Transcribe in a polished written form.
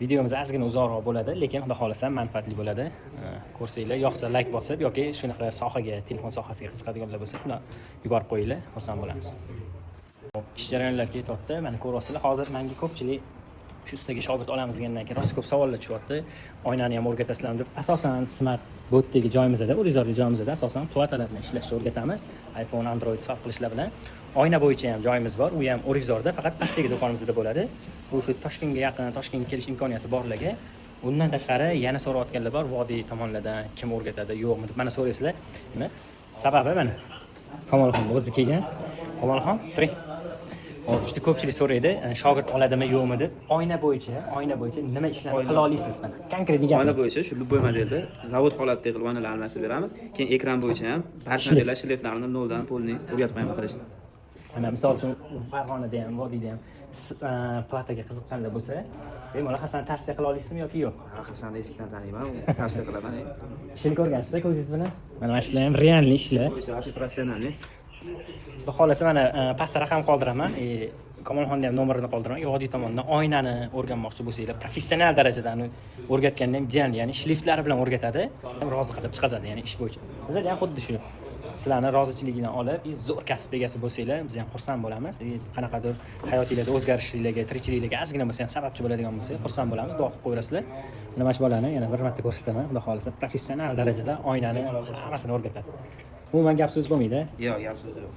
Videomiz ozgina uzoqroq bo'ladi, lekin xudo xohlasa manfaatli bo'ladi. Ko'rsanglar, yoqsa layk bosib yoki shunaqa sohaga, telefon sohasiga qiziqadiganlar bo'lsa, shuni yuborib qo'yinglar, xursand bo'lamiz. Hop, ish jarayonlari ketyapti. Mana, ko'ryapsizlar, hozir menga ko'pchilik shu ustaga shogird olamiz degandan keyin rosa ko'p savollar tushyapti. Oynani ham o'rgatasizlarmi deb. Asosan smart botdagi joyimizda, O'rizordagi joyimizda asosan platalar bilan ishlashni o'rgatamiz. iPhone, Android swap qilishlar bilan. Oyna bo'yicha ham joyimiz bor. U ham O'rikzorda, faqat pastdagi do'konimizda bo'ladi. Bu shu Toshkentga yaqin, Toshkentga kelish imkoniyati borlarga. Undan tashqari yana so'rayotganlar bor, vodiy tomonlardan kim o'rgatadi, yo'qmi deb. Mana, so'raysizlar. Nima? Sababi mana Kamolxon o'zi kelgan. Kamolxon, turing. Hop, juda ko'pchilik so'raydi, shogird oladimi, yo'qmi deb. Oyna bo'yicha nima ishlarni qila olasiz mana? Конкретный gap. Oyna bo'yicha shu любой modelda zavod holatida qilib oynalar almashtirib beramiz. Keyin ekran bo'yicha ham barcha modellar shriftlarini noldan полный o'rgatib qo'yaman qilishni. Mana, misol uchun, Farg'onada ham, vodiyda ham plataga qiziqqanlar bo'lsa, bemalol Hasan tavsiya qila olasizmi yoki yo'q? Hasanni eskidan taniyman, tavsiya qilaman. Ishini ko'rgansizda ko'zingiz bilan. Mana shular ham реальный ishlar. Bo'yicha вообще профессиональный. Xudo xohlasa, mana, pastda raqam qoldiraman. Kamolxonni ham nomerini qoldiraman. Vodiy tomonidan oynani o'rganmoqchi bo'lsanglar, professional darajada uni o'rgatganda ham ideal, ya'ni shliftlari bilan o'rgatadi, rozi qilib chiqazadi, ya'ni ish bo'yicha. Bizada ham xuddi shu. Sizlarni rozichiligini olib, и zo'r kasb egasi bo'lsanglar, biz ham xursand bo'lamiz. И qanaqadir hayotinglarda o'zgarishlarga, tirikchiliklarga ozgina bo'lsa ham sababchi bo'ladigan bo'lsak, xursand bo'lamiz. Duo qilib qo'yasizlar. Mana shu bolani yana bir marta ko'rsataman. Xudo xohlasa, professional darajada oynani hammasini o'rgatadi. Umuman gap so'z bo'lmaydi. Yo'q, gap so'z yo'q.